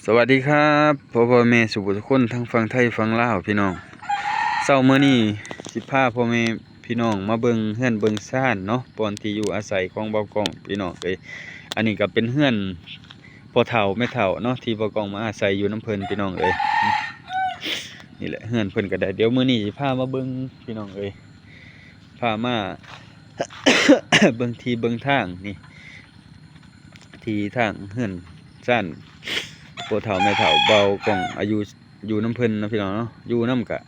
ສະຫວັດດີຄັບ ພໍ່ໆແມ່ໆ ສຸຂູສຸຄົນ ທັງຝັ່ງໄທຝັ່ງລາວ ພີ່ນ້ອງ. ເຊົ້າມື້ນີ້ຊິພາພໍ່ແມ່ພີ່ນ້ອງມາເບິ່ງເຮືອນເບິ່ງຊານເນາະ ບ່ອນທີ່ຢູ່ອາໄສຂອງບ່າວກ້ອງ ພີ່ນ້ອງເອີຍ. ອັນນີ້ກໍເປັນເຮືອນພໍ່ເຖົ້າແມ່ເຖົ້າເນາະ ທີ່ບ່າວກ້ອງມາອາໄສຢູ່ນຳເພິ່ນ ພີ່ນ້ອງເອີຍ. ນີ້ແຫຼະເຮືອນເພິ່ນກໍໄດ້ ດຽວມື້ນີ້ຊິພາມາເບິ່ງ ພີ່ນ້ອງເອີຍ. ພາມາເບິ່ງທີ່ເບິ່ງທາງນີ້ ທີ່ທາງເຮືອນຊານພໍ່ເຖົ້າແມ່ເຖົ້າບ່າວກ້ອງ ອາຍຸຢູ່ນຳເພິ່ນເນາະ ພີ່ນ້ອງເນາະ. ຢູ່ນຳກະ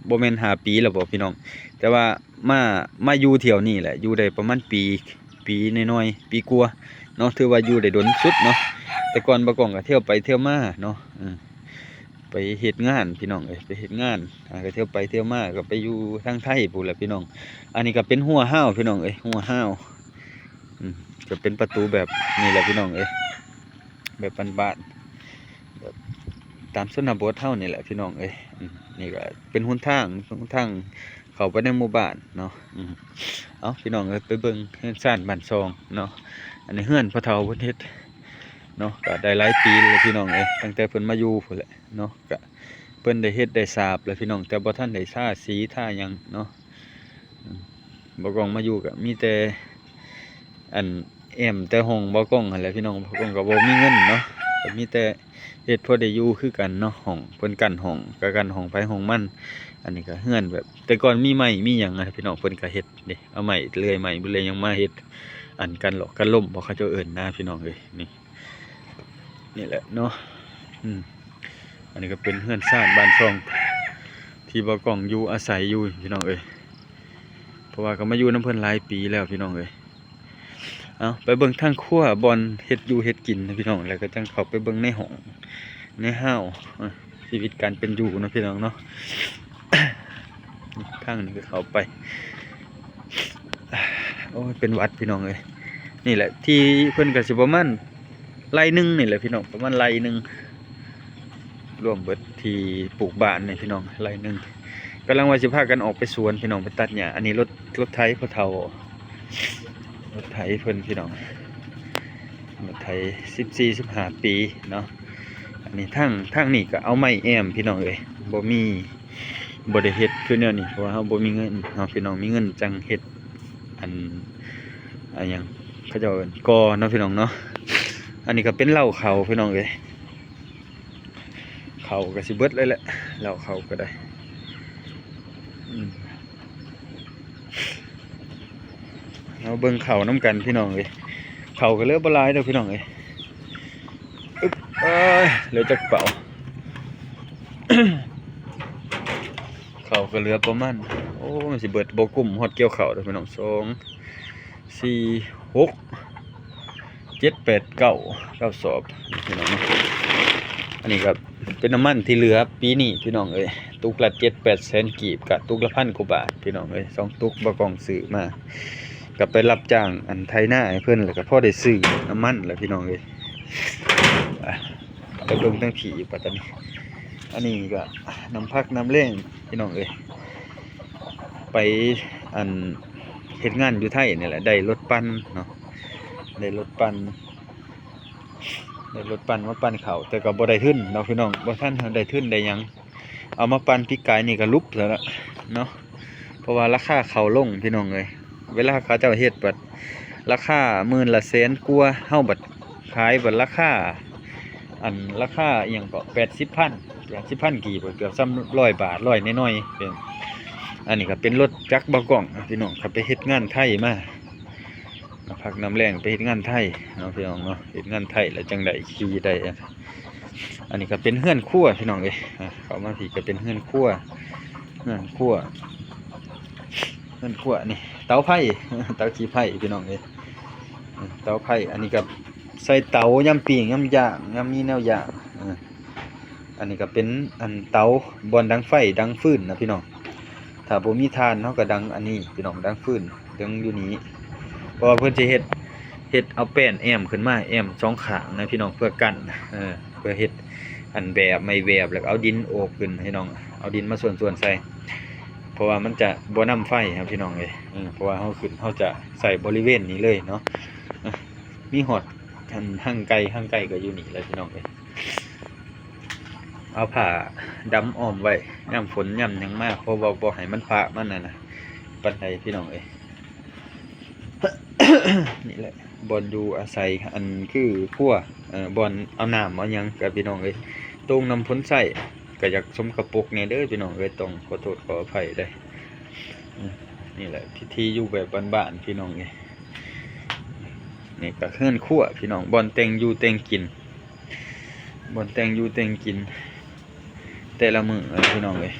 ບໍ່ແມ່ນຫ້າປີແລ້ວບໍພີ່ນ້ອງ ແຕ່ວ່າມາ ມາຢູ່ທ່ຽວນີ້ແຫຼະ ຢູ່ໄດ້ປະມານປີ ປີໜ້ອຍໆ ປີກວ່າເນາະ ຖືວ່າຢູ່ໄດ້ດົນສຸດເນາະ. ແຕ່ກ່ອນບ່າວກ້ອງກະທ່ຽວໄປທ່ຽວມາເນາະ ເອີ ໄປເຮັດງານ ພີ່ນ້ອງເອີຍ ໄປເຮັດງານ ອ່າ ກໍທ່ຽວໄປທ່ຽວມາ ກໍໄປຢູ່ທາງໄທພຸ້ນແຫຼະ ພີ່ນ້ອງ. ອັນນີ້ກໍເປັນຮົ້ວຮາວ ພີ່ນ້ອງເອີຍ ຮົ້ວຮາວ ອືມ ກໍເປັນປະຕູແບບນີ້ແຫຼະ ພີ່ນ້ອງເອີຍ ແບບບ້ານໆ ແບບຕາມຊົນນະບົດເຮົານີ້ແຫຼະ ພີ່ນ້ອງເອີຍ. ອືມ ນີ້ກໍເປັນຫົນທາງ ຫົນທາງເຂົ້າໄປໃນໝູ່ບ້ານເນາະ. ອືມ ເອົາ ພີ່ນ້ອງເອີຍ ໄປເບິ່ງເຮືອນຊານບ້ານຊ່ອງເນາະ. ອັນນີ້ເຮືອນພໍ່ເຖົ້າເພິ່ນເຮັດເນາະ ກໍໄດ້ຫຼາຍປີແລ້ວ ພີ່ນ້ອງເອີຍ ຕັ້ງແຕ່ເພິ່ນມາຢູ່ພຸ້ນແຫຼະ ເນາະ. ກະເພິ່ນໄດ້ເຮັດໄດ້ສາບແລ້ວ ພີ່ນ້ອງ ແຕ່ບໍ່ທັນໄດ້ທາສີທາຫຍັງເນາະ. ອືມ ບ່າວກ້ອງມາຢູ່ກະມີແຕ່ ອັນ ແອ້ມແຕ່ຫ້ອງບ່າວກ້ອງຫັ້ນແຫຼະ ພີ່ນ້ອງ. ບ່າວກ້ອງກໍບໍ່ມີເງິນເນາະ ກໍມີແຕ່ເຮັດພໍໄດ້ຢູ່ຄືກັນເນາະ. ຫ້ອງເພິ່ນກັ້ນຫ້ອງ ກໍກັ້ນຫ້ອງໃຜຫ້ອງມັນ. ອັນນີ້ກໍເຮືອນແບບ ແຕ່ກ່ອນມີໄມ້ມີຫຍັງນະ ພີ່ນ້ອງ ເພິ່ນກໍເຮັດເດ້ ເອົາໄມ້ເລື່ອຍ ໄມ້ເລື່ອຍຫຍັງມາເຮັດ ອັນ ກັນຫຼອກກັນລົມບໍ ເຂົາເຈົ້າເອີ້ນນະ ພີ່ນ້ອງເອີຍ. ນີ້ ນີ້ແຫຼະເນາະ. ອືມ ອັນນີ້ກໍເປັນເຮືອນຊານບ້ານຊ່ອງ ທີ່ບ່າວກ້ອງຢູ່ອາໄສຢູ່ ພີ່ນ້ອງເອີຍ ເພາະວ່າກໍມາຢູ່ນຳເພິ່ນຫຼາຍປີແລ້ວ ພີ່ນ້ອງເອີຍ. ເອົາ ໄປເບິ່ງທາງຄົວ ບ່ອນເຮັດຢູ່ເຮັດກິນນະ ພີ່ນ້ອງ ແລ້ວກໍຈັ່ງເຂົ້າໄປເບິ່ງໃນຫ້ອງໃນຮາວ ເອີ ຊີວິດການເປັນຢູ່ເນາະ ພີ່ນ້ອງເນາະ. ທາງນີ້ກໍເຂົ້າໄປ ໂອ້ຍ ເປັນຫວັດ ພີ່ນ້ອງເອີຍ. ນີ້ແຫຼະ ທີ່ເພິ່ນກໍຊິປະມານໄຮ່ໜຶ່ງນີ້ແຫຼະ ພີ່ນ້ອງ ປະມານໄຮ່ໜຶ່ງ ລວມເບິດທີ່ປູກບ້ານນີ້ ພີ່ນ້ອງ ໄຮ່ໜຶ່ງ. ກຳລັງວ່າຊິພາກັນອອກໄປສວນ ພີ່ນ້ອງ ໄປຕັດຫຍ້າ. ອັນນີ້ລົດ ລົດໄຖພໍ່ເຖົ້າ ລົດໄຖເພິ່ນ ພີ່ນ້ອງ ລົດໄຖສິບສີ່ ສິບຫ້າປີເນາະ. ອັນນີ້ທາງ ທາງນີ້ກໍເອົາໄມ້ແອ້ມ ພີ່ນ້ອງເອີຍ ບໍ່ມີ ບໍ່ໄດ້ເຮັດຄືແນວນີ້ ເພາະວ່າເຮົາບໍ່ມີເງິນເນາະ ພີ່ນ້ອງ. ມີເງິນຈັ່ງເຮັດ ອັນ ອັນຫຍັງ ເຂົາເຈົ້າເອີ້ນກໍເນາະ ພີ່ນ້ອງເນາະ. ອັນນີ້ກໍເປັນເລົ້າເຂົ້າ ພີ່ນ້ອງເອີຍ ເຂົ້າກໍຊິເບິດເລີຍແຫຼະ ເລົ້າເຂົ້າກໍໄດ້. ອືມ ເຮົາເບິ່ງເຂົ້ານຳກັນ ພີ່ນ້ອງເອີຍ. ເຂົ້າກໍເຫຼືອບໍ່ຫຼາຍດອກ ພີ່ນ້ອງເອີຍ. ອຶບ ເອີຍ ເຫຼືອຈັກເປົາ. ເຂົ້າກໍເຫຼືອປະມານ ໂອ້ ມັນຊິເບິດບໍ່ກຸ້ມຮອດກ່ຽວເຂົ້າດອກ ພີ່ນ້ອງ. ສອງ ສີ່ ຫົກ ເຈັດ ແປດ ເກົ້າ ເກົ້າສອບ ພີ່ນ້ອງເນາະ. ອັນນີ້ກໍເປັນນ້ຳມັນທີ່ເຫຼືອປີນີ້ ພີ່ນ້ອງເອີຍ ຕຸກລະເຈັດແປດແສນກີບ ກະຕຸກລະພັນກວ່າບາດ ພີ່ນ້ອງເອີຍ. ສອງຕຸກບ່າວກ້ອງຊື້ມາ ກໍໄປຮັບຈ້າງອັນໄຖນາໃຫ້ເພິ່ນ ແລ້ວກໍພໍໄດ້ຊື້ນ້ຳມັນແຫຼະ ພີ່ນ້ອງເອີຍ. ໄປເບິ່ງທາງພີ້ບັດນີ້. ອັນນີ້ກໍນ້ຳພັກນ້ຳແຮງ ພີ່ນ້ອງເອີຍ ໄປ ອັນ ເຮັດງານຢູ່ໄທນີ້ແຫຼະ ໄດ້ລົດປັ່ນເນາະ ໄດ້ລົດປັ່ນ ໄດ້ລົດປັ່ນມາປັ່ນເຂົ້າ ແຕ່ກໍບໍ່ໄດ້ທຶນເນາະ ພີ່ນ້ອງ ບໍ່ທັນໄດ້ທຶນໄດ້ຫຍັງ. ເອົາມາປັ່ນປີກາຍນີ້ກໍຫຼຸບແລ້ວລະເນາະ ເພາະວ່າລາຄາເຂົ້າລົງ ພີ່ນ້ອງເອີຍ. ເວລາເຂົາເຈົ້າເຮັດບັດລາຄາໝື່ນລະແສນກວ່າ ເຮົາບັດຂາຍບັດລາຄາ ອັນ ລາຄາອີ່ຫຍັງເກາະ ແປດສິບພັນ ແປດສິບພັນກີບ ເກືອບສ່ຳຮ້ອຍບາດ ຮ້ອຍໜ້ອຍໆ. ເປັນ ອັນນີ້ກໍເປັນລົດຈັກບ່າວກ້ອງນະ ພີ່ນ້ອງ ເຂົາໄປເຮັດງານໄທມາ ນ້ຳພັກນ້ຳແຮງໄປເຮັດງານໄທເນາະ ພີ່ນ້ອງເນາະ ເຮັດງານໄທແລ້ວຈັ່ງໄດ້ຂີ່ໄດ້. ອັນນີ້ກໍເປັນເຮືອນຄົວ ພີ່ນ້ອງເອີຍ ອ່າ ເຂົ້າມາພີ້ກໍເປັນເຮືອນຄົວ ເຮືອນຄົວ ເຮືອນຄົວ ນີ້ເຕົາໄຟ ເຕົາຂີ້ໄຟ ພີ່ນ້ອງເອີຍ ເຕົາໄຟ. ອັນນີ້ກໍໃສ່ເຕົາຍາມປີ້ງ ຍາມຍ່າງ ຍາມມີແນວຍ່າງ ເອີ ອັນນີ້ກໍເປັນອັນເຕົາບ່ອນດັງໄຟ ດັງຟືນນະ ພີ່ນ້ອງ. ຖ້າບໍ່ມີຖ່ານ ເຮົາກໍດັງອັນນີ້ ພີ່ນ້ອງ ດັງຟືນ ດັງຢູ່ນີ້ ເພາະວ່າເພິ່ນຊິເຮັດ ເຮັດເອົາແປ້ນແອ້ມຂຶ້ນມາ ແອ້ມສອງຂ້າງນະ ພີ່ນ້ອງ ເພື່ອກັ້ນ ເອີ ເພື່ອເຮັດອັນແບບ ໄມ້ແບບ ແລ້ວກໍເອົາດິນໂອບຂຶ້ນ ພີ່ນ້ອງ ເອົາດິນມາສ່ວນໆໃສ່ ເພາະວ່າມັນຈະບໍ່ນຳໄຟເນາະ ພີ່ນ້ອງເອີຍ ເອີ ເພາະວ່າເຮົາຂຶ້ນ ເຮົາຈະໃສ່ບໍລິເວນນີ້ເລີຍເນາະ ເອີ ມີຮອດ ອັນ ຮັງໄກ່ ຮັງໄກ່ກໍຢູ່ນີ້ແຫຼະ ພີ່ນ້ອງເອີຍ. ເອົາຜ້າດຳອ້ອມໄວ້ ຍາມຝົນຍາມຫຍັງມາ ເພາະວ່າບໍ່ໃຫ້ມັນປະມັນນັ້ນນະປານໃດພີ່ນ້ອງເອີຍ. ນີ້ແຫຼະບ່ອນຢູ່ອາໄສ ອັນຄືຄົວ ເອີ ບ່ອນເອົານ້ຳເອົາຫຍັງກະພີ່ນ້ອງເອີຍ ໂຕ່ງນ້ຳຝົນໃຊ້ ກະຢາກສົກກະປົກແດ່ເດີພີ່ນ້ອງເອີຍ ຕ້ອງຂໍໂທດຂໍອະໄພເດີ. ນີ້ແຫຼະວິຖີຢູ່ແບບບ້ານໆ ພີ່ນ້ອງເອີຍ. ນີ້ກະເຮືອນຄົວພີ່ນ້ອງ ບ່ອນແຕ່ງຢູ່ແຕ່ງກິນ ບ່ອນແຕ່ງຢູ່ແຕ່ງກິນແຕ່ລະມື້ພີ່ນ້ອງເອີຍ.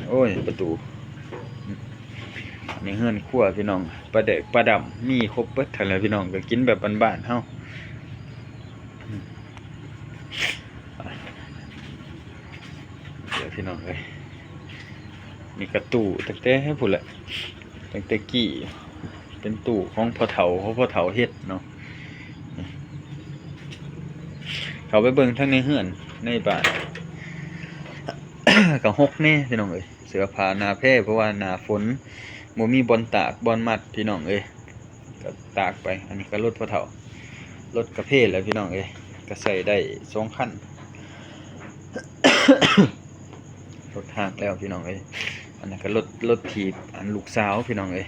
ໂອ້ຍ ປະຕູ ນີ້ເຮືອນຄົວພີ່ນ້ອງ ປາແດກປາດຳມີຄົບເບິດຫັ້ນແຫຼະພີ່ນ້ອງ ກະກິນແບບບ້ານໆເຮົາ. ເດີພີ່ນ້ອງເອີຍ ນີ້ກະຕູ້ຕັ້ງແຕ່ພຸ້ນແຫຼະ ຕັ້ງແຕ່ກີ້ ເປັນຕູ້ຂອງພໍ່ເຖົ້າ ຂອງພໍ່ເຖົ້າເຮັດເນາະ. ເຂົ້າໄປເບິ່ງທາງໃນເຮືອນໃນບ້ານ ກະຮົກແດ່ພີ່ນ້ອງເອີຍ ເສື້ອຜ້າໜ້າແພ ເພາະວ່າໜ້າຝົນບໍ່ມີບ່ອນຕາກບ່ອນມັດພີ່ນ້ອງເອີຍ ກະຕາກໄປ. ອັນນີ້ກະລົດພໍ່ເຖົ້າ ລົດກະເພແລ້ວພີ່ນ້ອງເອີຍ ກະໃຊ້ໄດ້ສອງຄັນ ລົດຮ້າງແລ້ວພີ່ນ້ອງເອີຍ. ອັນນັ້ນກະລົດ ລົດຖີບ ອັນລູກສາວພີ່ນ້ອງເອີຍ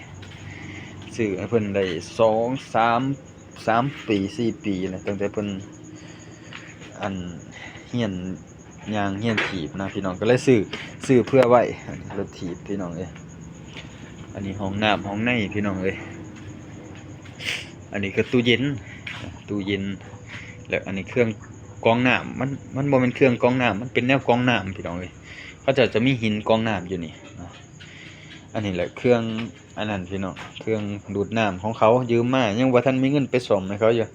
ຊື້ໃຫ້ເພິ່ນໄດ້ສອງ ສາມ ສາມປີ ສີ່ປີແລ້ວ ຕັ້ງແຕ່ເພິ່ນ ອັນ ຮຽນຍ່າງຮຽນຖີບນະພີ່ນ້ອງ ກະເລີຍຊື້ ຊື້ເພື່ອໄວ້ ອັນນີ້ລົດຖີບພີ່ນ້ອງເອີຍ. ອັນນີ້ຫ້ອງນ້ຳຫ້ອງໃນພີ່ນ້ອງເອີຍ ອັນນີ້ກະຕູ້ເຢັນ ຕູ້ເຢັນ ແລ້ວອັນນີ້ເຄື່ອງກອງນ້ຳ ມັນ ມັນບໍ່ແມ່ນເຄື່ອງກອງນ້ຳ ມັນເປັນແນວກອງນ້ຳພີ່ນ້ອງເອີຍ ເຂົາເຈົ້າຈະມີຫີນກອງນ້ຳຢູ່ນີ້ເນາະ. ອັນນີ້ແຫຼະເຄື່ອງ ອັນນັ້ນພີ່ນ້ອງ ເຄື່ອງດູດນ້ຳຂອງເຂົາ ຢືມມາ ຍັງບໍ່ທັນມີເງິນໄປສ້ອມໃຫ້ເຂົາຢູ່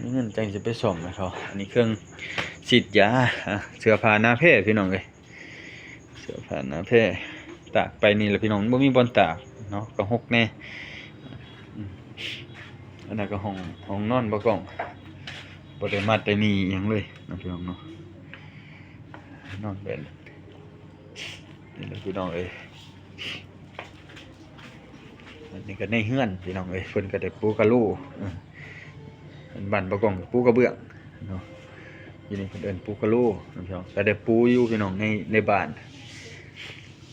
ມີເງິນຈັ່ງຊິໄປສ້ອມໃຫ້ເຂົາ. ອັນນີ້ເຄື່ອງສີດຢາ ອາ ເສື້ອຜ້າໜ້າແພພີ່ນ້ອງເອີຍ ເສື້ອຜ້າໜ້າແພ ຕາກໄປນີ້ແຫຼະພີ່ນ້ອງ ມັນບໍ່ມີບ່ອນຕາກເນາະ ກະຮົກແດ່. ອືມ ອັນນັ້ນກະຫ້ອງ ຫ້ອງນອນບໍ່ກ້ອງ ບໍ່ໄດ້ມັດໄດ້ໜີ່ອີ່ຫຍັງເລີຍເນາະພີ່ນ້ອງເນາະ ນອນແບບນີ້ແຫຼະພີ່ນ້ອງເອີຍ. ອັນນີ້ກະໃນເຮືອນພີ່ນ້ອງເອີຍ ເພິ່ນກະໄດ້ປູກະໂລ ເອີ ເປັນບ້ານບໍ່ກ້ອງປູກະເບື້ອງເນາະ ຢູ່ນີ້ເພິ່ນເອີ້ນປູກະໂລເນາະ ກະໄດ້ປູຢູ່ພີ່ນ້ອງ ໃນ ໃນບ້ານ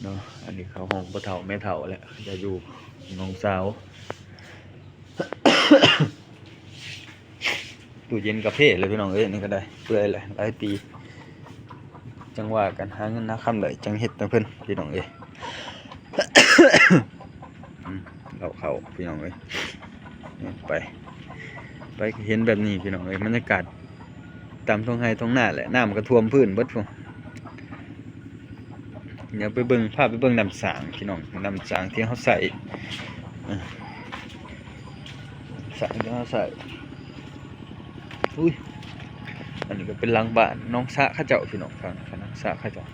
ເນາະ. ອັນນີ້ເຂົ້າຫ້ອງພໍ່ເຖົ້າແມ່ເຖົ້າແຫຼະ ຈະຢູ່ນ້ອງສາວ. ຕູ້ເຢັນກະເພແຫຼະພີ່ນ້ອງເອີຍ ນີ້ກະໄດ້ເປື່ອຍແຫຼະ ຫຼາຍປີ ຈັ່ງວ່າກັນ ຫາເງິນຫາຄຳໄດ້ຈັ່ງເຮັດນຳເພິ່ນພີ່ນ້ອງເອີຍ. ອືມ ເອົາເຂົ້າພີ່ນ້ອງເອີຍ ໄປ ໄປກະເຫັນແບບນີ້ພີ່ນ້ອງເອີຍ ບັນຍາກາດຕາມທົ່ງໄຮ່ທົ່ງນາແຫຼະ ນ້ຳກະຖ້ວມພື້ນເບິດພຸ້ນ. ດຽວໄປເບິ່ງ ພາໄປເບິ່ງນ້ຳສ້າງພີ່ນ້ອງ ນ້ຳສ້າງທີ່ເຮົາໃຊ້ ເອີ ສ້າງທີ່ເຮົາໃຊ້. ອຸ້ຍ ອັນນີ້ກະເປັນຫຼັງບ້ານໜອງສະເຂົາເຈົ້າພີ່ນ້ອງ ຝັ່ງໜອງສະເຂົາເຈົ້າ.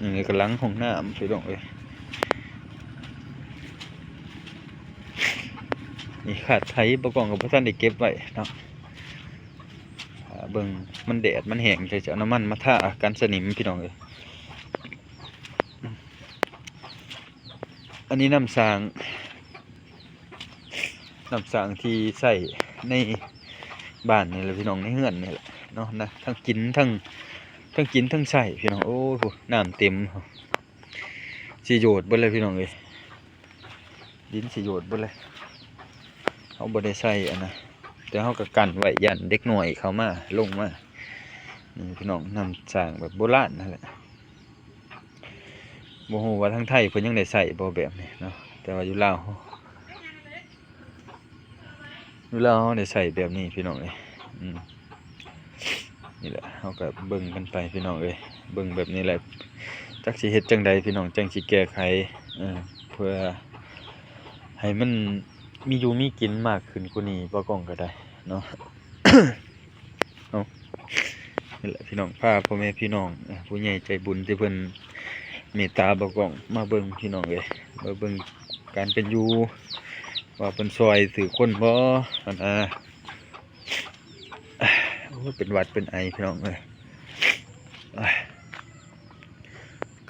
ອັນນີ້ກະຫຼັງຫ້ອງນ້ຳພີ່ນ້ອງເອີຍ. ນີ້ຂາດໄຖ ບໍ່ກ້ອງກະບໍ່ທັນໄດ້ເກັບໄວ້ເນາະ ຖ້າເບິ່ງ ມັນແດດມັນແຫ້ງ ຈັ່ງຊິເອົານ້ຳມັນມາທາກັນສະໜິມພີ່ນ້ອງເອີຍ. ອັນນີ້ນ້ຳສ້າງ ນ້ຳສ້າງທີ່ໃຊ້ໃນບ້ານນີ້ແຫຼະພີ່ນ້ອງ ໃນເຮືອນນີ້ແຫຼະເນາະ ທັງກິນ ທັງ ທັງກິນທັງໃຊ້ພີ່ນ້ອງ. ໂອ້ຍ ນ້ຳເຕັມ ຊິໂຍດເບິດແລ້ວພີ່ນ້ອງເອີຍ ດິນຊິໂຍດເບິດແລ້ວ. ເຮົາບໍ່ໄດ້ໃສ່ອັນນະ ແຕ່ເຮົາກະກັ້ນໄວ້ ຢ້ານເດັກນ້ອຍເຂົ້າມາ ລົງມາ. ນີ້ພີ່ນ້ອງ ນ້ຳສ້າງແບບໂບລານຫັ້ນແຫຼະ ບໍ່ຮູ້ວ່າທາງໄທເພິ່ນຍັງໄດ້ໃຊ້ບໍ່ແບບນີ້ເນາະ ແຕ່ວ່າຢູ່ລາວ ເວລາເຮົາໄດ້ໃຊ້ແບບນີ້ພີ່ນ້ອງເອີຍ. ອືມ ນີ້ແຫຼະ ເຮົາກະເບິ່ງກັນໄປພີ່ນ້ອງເອີຍ ເບິ່ງແບບນີ້ແຫຼະ ຈັກຊິເຮັດຈັ່ງໃດພີ່ນ້ອງ ຈັ່ງຊິແກ້ໄຂ ເອີ ເພື່ອໃຫ້ມັນມີຢູ່ມີກິນມາກຂຶ້ນກວ່ານີ້ ບໍ່ກ້ອງກະໄດ້ເນາະ. ເອົາ ນີ້ແຫຼະພີ່ນ້ອງ ພາພໍ່ແມ່ພີ່ນ້ອງ ເອີ ຜູ້ໃຫຍ່ໃຈບຸນທີ່ເພິ່ນເມດຕາບໍ່ກ້ອງມາເບິ່ງພີ່ນ້ອງເອີຍ ມາເບິ່ງການເປັນຢູ່ ວ່າເພິ່ນຊ່ອຍຖືກຄົນບໍ່ຫັ້ນນາ. ໂອ້ຍ ເປັນຫວັດເປັນໄອພີ່ນ້ອງເອີຍ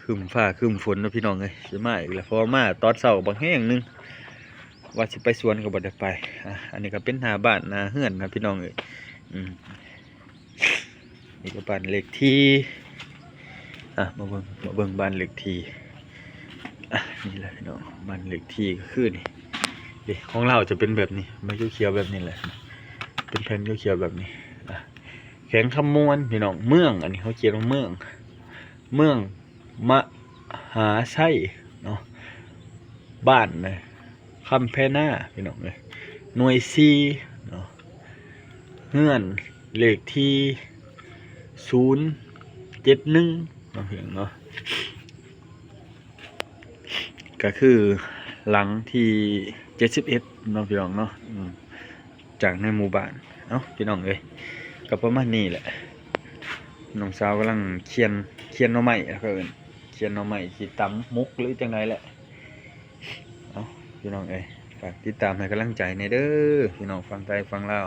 ຄຶ້ມຟ້າຄຶ້ມຝົນເນາະພີ່ນ້ອງເອີຍ ຊິມາອີກແລ້ວ ເພາະວ່າມາຕອນເຊົ້າບັກແຮງໜຶ່ງ ວ່າຊິໄປສວນກະບໍ່ໄດ້ໄປ. ອາ ອັນນີ້ກະເປັນໜ້າບ້ານໜ້າເຮືອນນະພີ່ນ້ອງເອີຍ. ອືມ ນີ້ກໍບ້ານເລກທີ່ ອ່ະ ມາເບິ່ງ ມາເບິ່ງບ້ານເລກທີ່ ອ່ະ ນີ້ແຫຼະພີ່ນ້ອງ ບ້ານເລກທີ່ກໍຄືນີ້ ເດ້ ຂອງລາວຈະເປັນແບບນີ້ ໃບຂຽວໆແບບນີ້ແຫຼະ ເປັນແຜ່ນຂຽວໆແບບນີ້ ອ່ະ ແຂວງຄຳມ່ວນພີ່ນ້ອງ ເມືອງ ອັນນີ້ເຂົາຂຽນວ່າເມືອງ ເມືອງມະຫາໄຊເນາະ ບ້ານນະ ຄຳແພນາພີ່ນ້ອງເອີຍ ໜ່ວຍສີ່ເນາະ ເຮືອນເລກທີ່ສູນເຈັດໜຶ່ງເນາະ ພີ່ນ້ອງເນາະ ກໍຄືຫຼັງທີເຈັດສິບເອັດເນາະ ພີ່ນ້ອງເນາະ ອືມ ຈາກໃນໝູ່ບ້ານ ເອົ້າ ພີ່ນ້ອງເອີຍ ກໍປະມານນີ້ແຫຼະ ນ້ອງສາວກຳລັງຄຽນ ຄຽນໜໍ່ໄມ້ ເຂົາເອີ້ນຄຽນໜໍ່ໄມ້ ຊິຕຳໝົກ ຫຼື ຈັ່ງໃດແຫຼະ ເອົ້າ ພີ່ນ້ອງເອີຍ ຝາກຕິດຕາມໃຫ້ກຳລັງໃຈແດ່ເດີ ພີ່ນ້ອງຝັ່ງໄທຝັ່ງລາວ